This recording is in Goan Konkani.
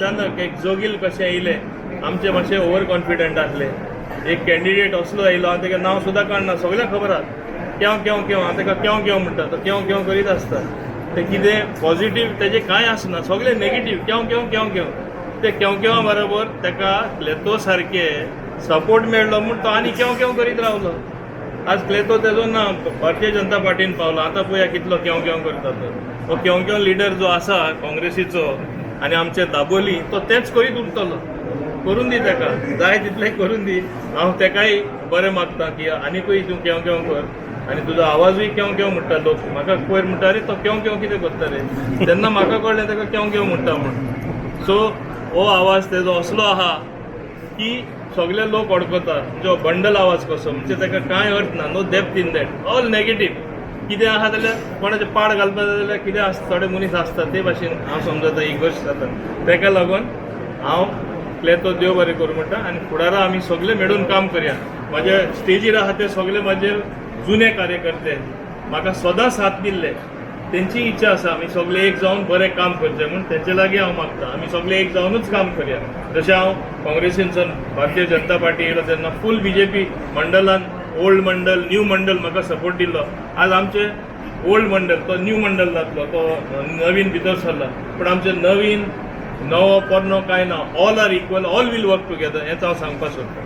अचानक एक जोगील कशें येयलें. आमचे मातशे ओवर कॉन्फिडंट आसले. एक कॅन्डिडेट असलो येयलो, हांव तेका नांव सुद्दां काडना, सगळ्यांक खबर आहा. केव केव केव, हांव तेका केव केव म्हणटा, तो केव केव करीत आसता. ते कितें पॉझिटीव तेजें कांय आसना, सगळें नेगेटीव, केव केव केव केव. ते केव केवा बरोबर तेका क्लेतो सारके सपोर्ट मेळ्ळो म्हूण तो आनी केव केव करीत रावलो. आज क्लेतो तेजो ना, भारतीय जनता पार्टीन पावलो. आतां पळया कितलो केव केव करता तो. हो केव केव लिडर जो आसा काँग्रेसीचो आनी आमचे दाबोली, तो तेंच करीत उरतलो. करून दी तेका, जाय तितलें करून दी. हांव तेकाय बरें मागता की आनिकूय तूं केव केव कर आनी तुजो आवाजूय केव केव म्हणटा. लोक म्हाका पयर म्हणटा, "अरे, तो केव केव कितें करता रे?" तेन्ना म्हाका कळ्ळें तेका केव केव म्हणटा म्हूण. सो हो आवाज तेजो असलो आहा की सगळे लोक अडकता, म्हणजे बंडल आवाज कसो. म्हणजे ताका कांय अर्थ ना, no depth in that, all negative. कितें आहा जाल्यार कोणाचें पाड घालपा जाय जाल्यार कितें आसता, थोडे मनीस आसता ते भाशेन हांव समजता ही गोश्ट जाता. ताका लागून हांव क्लेतो देव बरें करूं म्हणटा आनी फुडारा आमी सगळे मेळून काम करया. म्हाजे स्टेजीर आहा ते सगळे म्हाजे जुने कार्यकर्ते, म्हाका सदां साथ दिल्ले. तेंची इच्छा आसा आमी सगळे एक जावन बरें काम करचें म्हूण. तेंचे लागीं हांव मागता, आमी सगळे एक जावनूच काम करया. जशें हांव काँग्रेसीनसून भारतीय जनता पार्टी येयलो तेन्ना फूल बीजेपी मंडलान, ओल्ड मंडल, न्यू मंडल म्हाका सपोर्ट दिल्लो. आज आमचे ओल्ड मंडल, तो न्यू मंडल जातलो, तो नवीन भितर सरला, पूण आमचे नवीन नवो पोरनो कांय ना. All are equal, all will work together, हेंच हांव सांगपाक सोदतां.